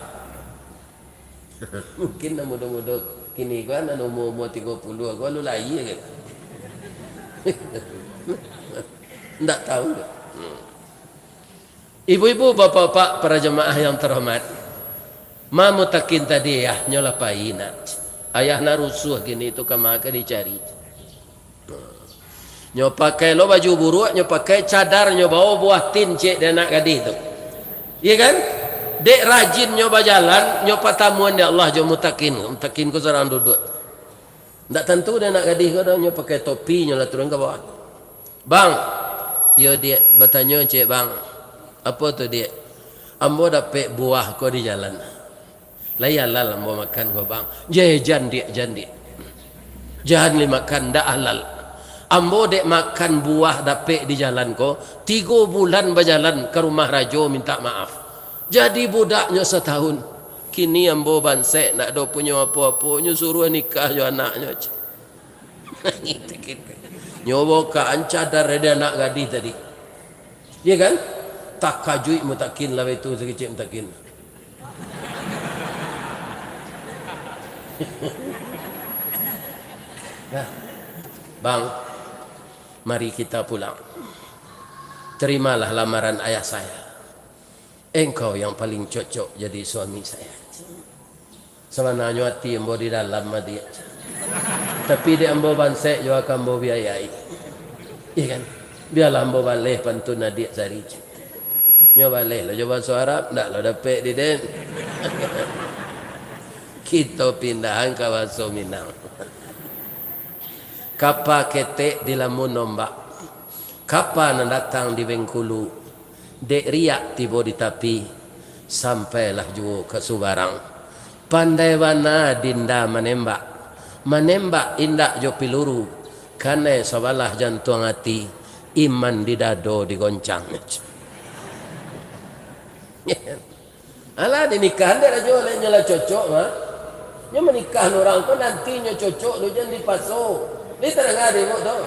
Mungkin nan mudo-mudo kini ko, nan umua-umua tigo puluah ko, lalu lahia kan? Ndak tahu. Hmm. Ibu-ibu, bapak-bapak, para jamaah yang terhormat, ma mutakin tadi, ayah nyo lah pai nak. Ayah nak rusuah kini tu, kama ka dicari. Nyo pakai lo baju buruak, nyo pakai cadar, nyo bawa buah tin cek di anak gadih tu. Iya kan? Dek rajin nyo bajalan, nyo patamuan dek Allah jo mutakin. Mutakin ko surang duduak. Ndak tantu dek anak gadih ko doh, nyo pakai topi, nyo lah turun ka bawah. "Bang." "Iyo, Diak." Batanyo cek, "Bang, apo tu, Diak?" "Ambo dapek buah ko di jalan. Lai halal ambo makan ko, Bang?" "Jeh, jan, Diak, jan, Diak. Jan lai makan, ndak halal. Ambo dek makan buah dapek di jalan ko, tigo bulan bajalan ka rumah rajo mintak maaf. Jadi budaknyo satahun. Kini ambo bansek, ndak ado punyo apo-apo, nyo suruah nikah jo anaknyo." Nyo bukaan cadar dari anak gadih tadi. Iya kan? Takajuik mutakin lah itu, sakecek mutakin. Nah, "Bang, mari kita pulang. Terimalah lamaran ayah saya. Engkau yang paling cocok jadi suami saya." Sabananyo ati ambo di dalam, adiak. Tapi dek ambo bansek jo ka ambo biayai. Iya kan? Bialah ambo baleh pantun adiak sari. Nyo baleh lo jo baso Arab, ndak lo dapek di den. Kito pindahan ka baso Minang. Kapa ketek dilamun ombak, kapa nan datang di Bengkulu, dek riak tibo di tapi, sampailah juo ka subarang. Pandai bana dinda manembak, manembak indak jo piluru, kanai sabalah jantuang ati, iman di dado digoncang. Alah, dinikahan dek rajo, lai nyo lah cocok, ha? Nyo manikah urang ko, nanti nyo cocok tu, jan dipaso. Lai tadanga dek ibu tu?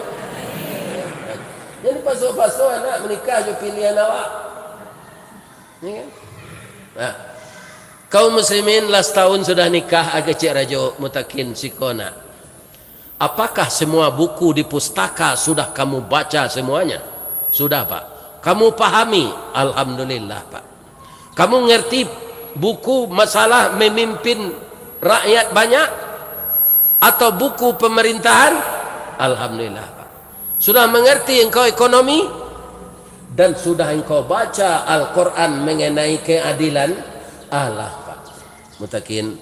Jan dipaso-paso anak manikah jo pilihan awak. Ya kan? Nah. Kaum muslimin, lah satahun sudah nikah, agak cek rajo mutakin siko nak. "Apakah semua buku di pustaka sudah kamu baca semuanya?" "Sudah, Pak." Kamu pahami? Alhamdulillah, Pak. Kamu ngerti buku masalah memimpin rakyat banyak atau buku pemerintahan? Alhamdulillah, Pak. Sudah mengerti engkau ekonomi? Dan sudah engkau baca Al-Quran mengenai keadilan? Alah, Pak. Mutakin,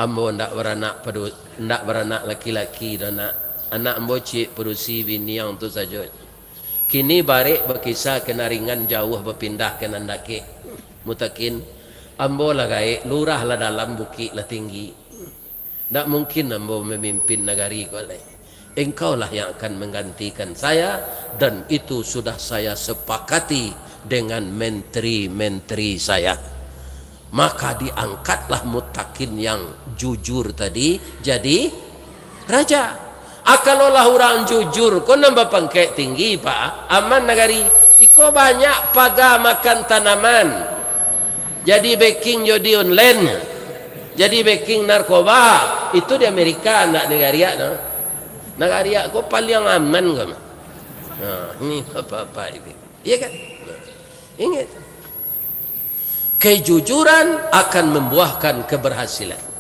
ambo ndak baranak padu-, ndak baranak laki-laki doh, Nak. Anak ambo ciek padusi biniang tu sajo. Kini barek bakisa ka nan ringan, jauah bapindah ka nan dakek. Mutakin, ambo lah gaek, lurah lah dalam, bukik lah tinggi. Ndak mungkin ambo mamimpin nagari ko lai. Engkaulah yang akan menggantikan saya, dan itu sudah saya sepakati dengan menteri-menteri saya. Maka diangkatlah Mutakin yang jujur tadi jadi raja. Ah, kalau lah urang jujur ko nan bapangkek tinggi, Pak, aman nagari. Iko banyak paga makan tanaman. Jadi backing judi online. Jadi backing narkoba. Itu di Amerika, ndak nagariak no. Nagariak ko paliang aman ko mah. Nah, ini apa-apa itu. Iya kan? Ingat. Kejujuran akan membuahkan keberhasilan.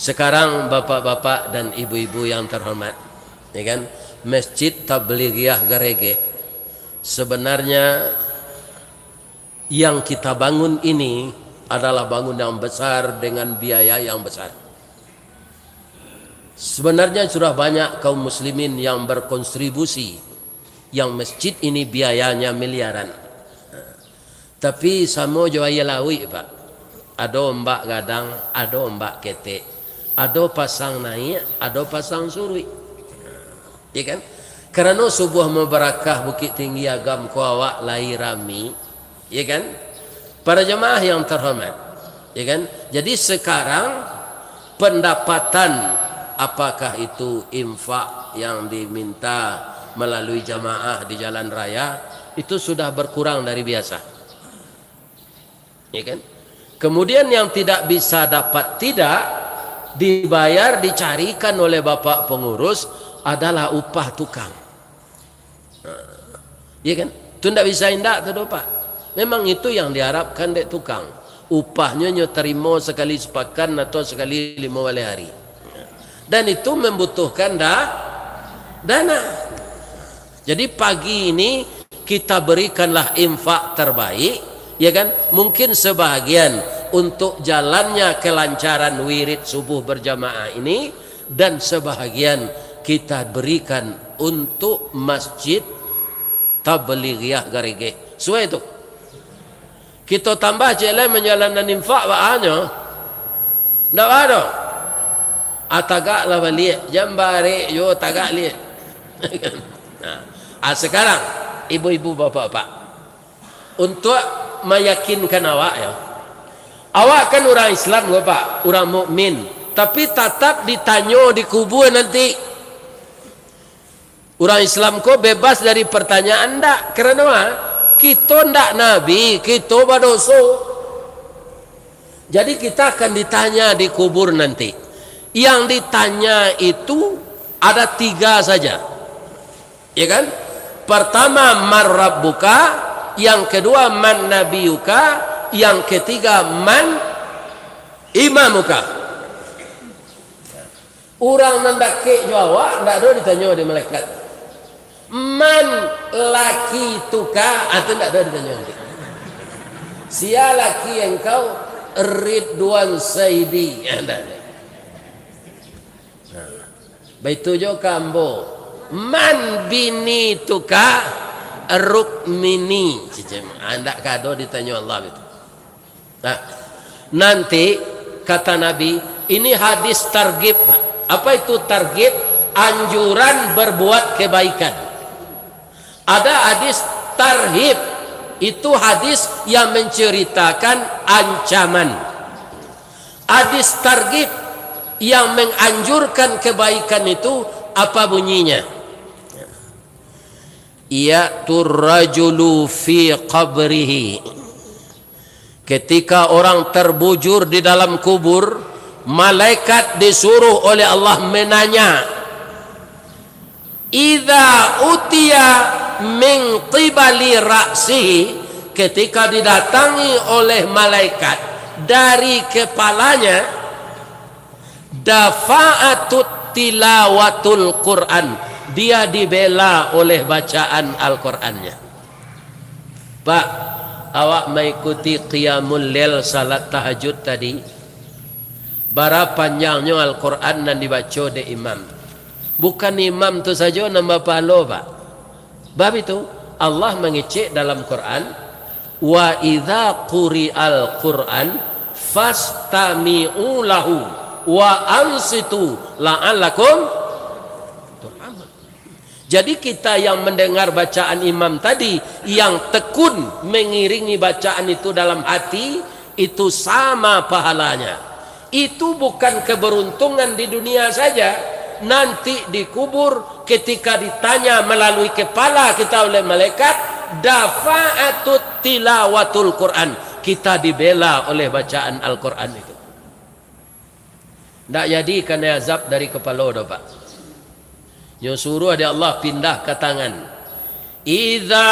Sekarang, bapak-bapak dan ibu-ibu yang terhormat, ya kan, Masjid Tablighiah Garegeh, sebenarnya yang kita bangun ini adalah bangun yang besar dengan biaya yang besar. Sebenarnya sudah banyak kaum muslimin yang berkontribusi, yang masjid ini biayanya miliaran. Tapi samo jo aia lauik, Pak. Ado ombak gadang, ado ombak ketek. Ado pasang naiak, ado pasang suruik. Ya kan? Karano subuah mabarakah Bukik Tinggi Agam ko awak lai rami. Ya kan? Para jemaah yang terhormat. Ya kan? Jadi sekarang pendapatan, apakah itu infak yang diminta melalui jamaah di jalan raya, itu sudah berkurang dari biasa. Ya kan? Kemudian yang tidak bisa dapat tidak dibayar, dicarikan oleh bapak pengurus adalah upah tukang. Ya kan? Tu ndak bisa indak tu doh, Pak. Memang itu yang diharapkan dek tukang. Upahnyo nyo tarimo sakali sapakan atau sakali limo baleh hari. Dan itu membutuhkan da-, dana. Jadi pagi ini kita berikanlah infak terbaik, ya kan? Mungkin sebahagian untuk jalannya kelancaran wirid subuh berjamaah ini, dan sebahagian kita berikan untuk Masjid Tablighiah Garegeh. Suai tu. Kito tambah ciek lai manjalankan infak, baa nyo? Ndak baa doh. Ah, tagaklah baliak, jan barek juo, tagak liak. Nah, ah, sekarang, ibu-ibu, bapak-bapak, untuk meyakinkan awak, ya. Awak kan urang Islam ko, Pak, urang mukmin, tapi tatap ditanyo di kubua nanti. Urang Islam ko bebas dari pertanyaan, ndak? Karano, ah, kito ndak nabi, kito badoso. Jadi kita akan ditanya di kubur nanti. Yang ditanya itu ada tiga saja. Ya kan? Pertama, "Man rabbuka?" Yang kedua, "Man nabiyuka?" Yang ketiga, "Man imamuka?" Urang nan dakek jo awak, ndak ado ditanyo dek malaikat. "Man laki tuka?" Ah, tu ndak ado ditanyo nanti. "Sia laki engkau?" "Ridwan Saidi." Ah, ndak ado. Nah, baitu jo ka ambo. "Man bini tuka?" "Rukmini." Cicim. Ah, ndak ka ado ditanyo Allah itu. Nah, nanti kata Nabi, ini hadis targhib. Apa itu targhib? Anjuran berbuat kebaikan. Ada hadis tarhib, itu hadis yang menceritakan ancaman. Hadis targhib yang menganjurkan kebaikan itu apa bunyinya? "Ya'tur rajulu fi qabrihi." Ketika orang terbujur di dalam kubur, malaikat disuruh oleh Allah menanya, "Idza utiya min qibali ra'sihi, ketika didatangi oleh malaikat dari kepalanya, dafa'atut tilawatul Qur'an, dia dibela oleh bacaan Al-Qur'annya. Pak, awak maikuti qiyamul lail, salat tahajud tadi, bara panjangnyo Al-Qur'an nan dibaco dek imam. Bukan imam tu sajo nan bapahalo, Pak. Bab itu, Allah mangecek dalam Quran, "Wa idza quri'al Qur'an fastami'u lahu wa ansitu la'allakum turhamun." Jadi, kita yang mendengar bacaan imam tadi, yang tekun mengiringi bacaan itu dalam hati, itu sama pahalanya. Itu bukan keberuntungan di dunia saja, nanti di kubur, ketika ditanya melalui kepala kita oleh malaikat, dafa'atut tilawatul Quran, kita dibela oleh bacaan Al-Quran itu. Ndak jadi kanai azab dari kepala doh, Pak. Nyo suruh dek Allah pindah ka tangan. "Idza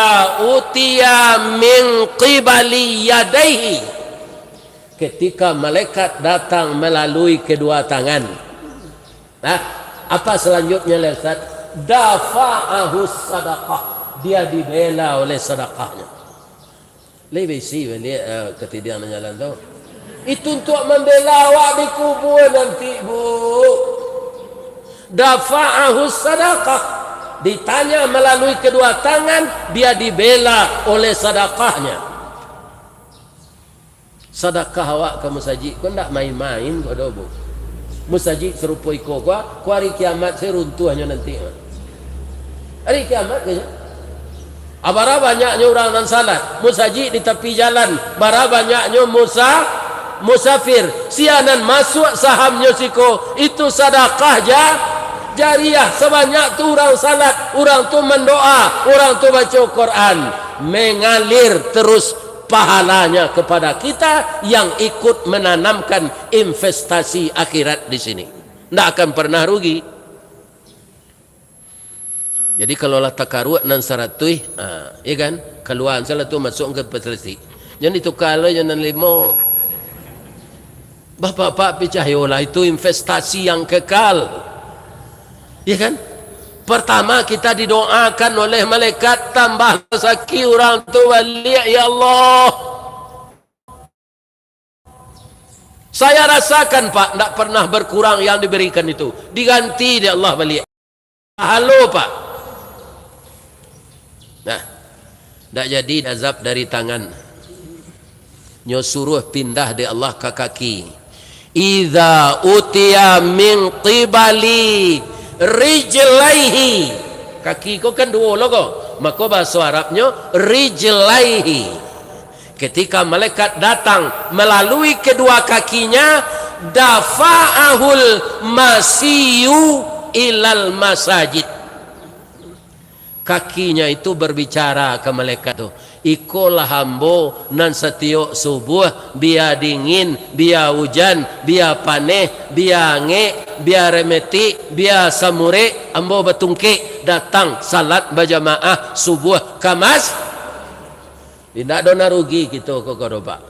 utiya min qibali yadaihi." Ketika malaikat datang melalui kedua tangan. Nah, apa selanjutnya, Ustaz? Dafa'ahu sadaqah. Dia dibela oleh sedekahnya. Lai baisi baliak, eh, katidiang nan jalan tu. Itu untuak mambela awak di kubur nanti, Bu. Dafa'ahu sadaqah. Ditanya melalui kedua tangan, dia dibela oleh sadakahnya. Sadakah awak ka musajik ko ndak main-main ko doh, Bu. Musajik sarupo iko ko, ko hari kiamat se runtuahnyo nanti. Hari kiamat ko. Ah, bara banyaknyo urang nan salat, musajik di tapi jalan, bara banyaknyo musa-, musafir, sia nan masuak sahamnyo siko, itu sadakah ja-, jariah. Sabanyak tu urang salat, urang tu mandoa, urang tu baco Quran, mengalir terus pahalanya kepada kita yang ikut menanamkan investasi akhirat di sini. Ndak akan pernah rugi. Jadi, kalau lah takaruak nan saratuih, ha, ya kan? Kaluaan salah tu, masuak ka pasalisi. Jan dituka lo jo nan limo. Bapak-bapak, picayolah, itu investasi yang kekal. Ya kan? Pertama, kita didoakan oleh malaikat, "Tambah rasaki urang tu baliak, ya Allah." Saya rasakan, Pak, ndak pernah berkurang yang diberikan itu. Diganti dek Allah baliak. Pahalo, Pak. Nah, ndak jadi azab dari tangan. Nyo suruh pindah dek Allah ka kaki. "Idza utiya min qibali rijlaihi." Kaki ko kan duo lo ko. Mako bahaso Arabnyo rijlaihi. Ketika malaikat datang melalui kedua kakinya, dafa'ahul masiyu ilal masajid. Kakinya itu berbicara ka malaikat tu, "Ikolah ambo nan satiok subuah, bia dingin, bia ujan, bia paneh, bia angek, bia remetik, bia samurek, ambo batungkek, datang salat bajamaah subuah ka mas-." Indak ado nan rugi kito ko, ko doh, Pak.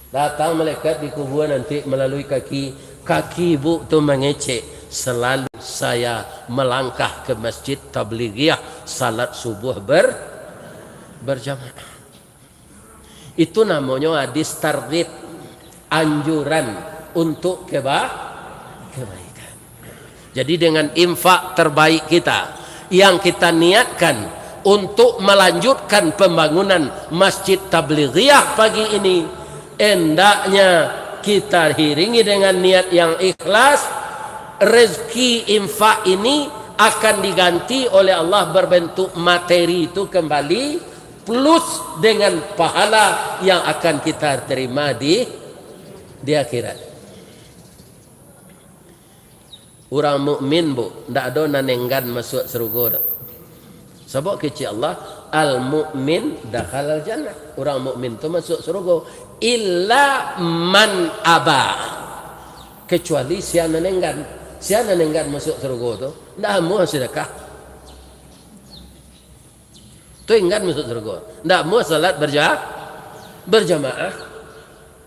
Datang malaikat di kubua nanti melalui kaki. Kaki ibu tu mangecek, "Selalu saya melangkah ke Masjid Tablighiah, salat subuh ber-, berjamaah." Itu namonyo hadis targhib, anjuran untuk keba-, kebaikan. Jadi, dengan infak terbaik kita yang kita niatkan untuk melanjutkan pembangunan Masjid Tablighiah pagi ini, hendaknya kita iringi dengan niat yang ikhlas. Rezeki infak ini akan diganti oleh Allah berbentuk materi itu kembali, plus dengan pahala yang akan kita terima di, di akhirat. Urang mukmin, Bu, ndak ado nan enggan masuak sarugo doh. Sabab kecek Allah, "Al-mu'min dakhalal jannah." Urang mukmin tu masuak sarugo. "Illa man aba." Kecuali sia nan enggan. Sia nan enggan masuak sarugo tu, ndak amuah sedekah. Tu enggan masuak surga. Ndak amuah salat berja-, berjamaah.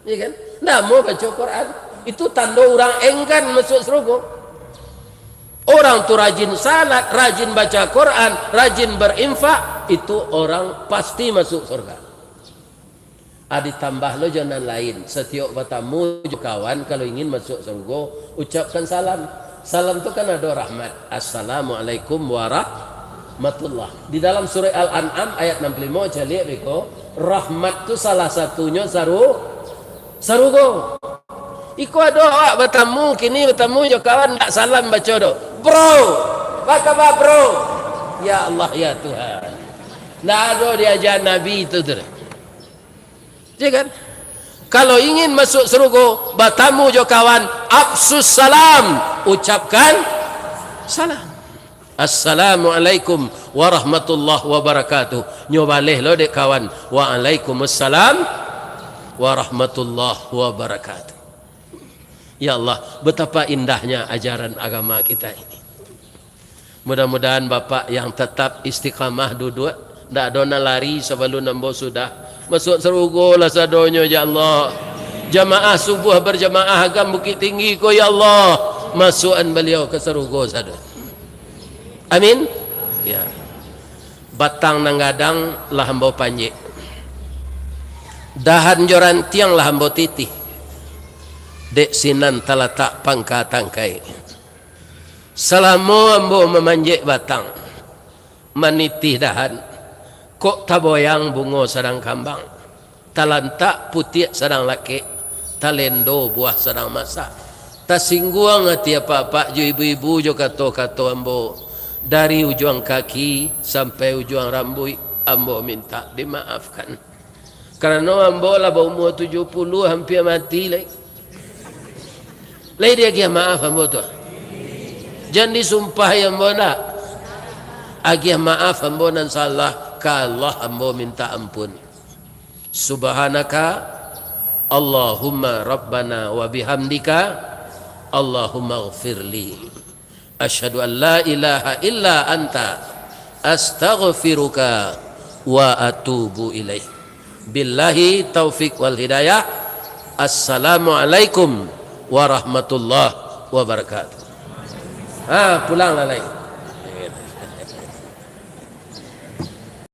Ya kan? Ndak amuah baca Quran. Itu tando urang enggan masuak surga. Orang tu rajin salat, rajin baca Quran, rajin berinfak, itu orang pasti masuak surga. Ah, ditambah lo jo nan lain. Satiok batamu jo kawan, kalau ingin masuak surga, ucapkan salam. Salam tu kan ado rahmat. "Assalamualaikum warahmatullah." Di dalam surah Al-An'am ayat enam puluh lima, caliak beko, rahmat tu salah satunyo saru-, sarugo. Iko ado awak batamu, kini batamu jo kawan, ndak salam baco doh. "Bro, apa kabar, bro?" Ya Allah, ya Tuhan. Ndak ado diaja Nabi tu, tu. Ya kan? Kalau ingin masuk surga, batamu jo kawan, afsus salam, ucapkan salam. "Assalamualaikum warahmatullahi wabarakatuh." Nyo baleh lo dek kawan, "Waalaikumussalam warahmatullahi wabarakatuh." Ya Allah, betapa indahnya ajaran agama kita ini. Mudah-mudahan Bapak yang tetap istiqamah duduak, ndak ado nan lari sabalun ambo sudah. Masuak sarugo lah sadonyo, ya Allah. Jamaah subuh berjamaah Agam Bukittinggi ko, ya Allah, masuakan baliau ka sarugo sadonyo. Amin. Ya. Batang nan gadang lah ambo panjek. Dahan jo rantiang lah ambo titih. Dek sinan talatak pangka tangkai. Salamo ambo mamanjek batang, manitih dahan, kok taboyang bungo sadang kambang, talantak putiak sadang lakek, talendo buah sadang masak. Tasingguang ati apak-apak jo ibu-ibu jo kato-kato ambo, dari ujuang kaki sampai ujuang rambuik, ambo mintak dimaafkan. Karano ambo lah baumua tujuah puluah, hampia mati lai. Lai diagiah maaf ambo tu? Jan disumpahi ambo ndak? Agiah maaf ambo nan salah, ka Allah ambo mintak ampun. Subhanaka Allahumma Rabbana wa bihamdika, Allahumma ghfirli. Asyhadu an la ilaha illa anta, astaghfiruka wa atubu ilaik. Billahi taufik wal hidayah. Assalamualaikum warahmatullahi wabarakatuh. Ha, pulanglah lai.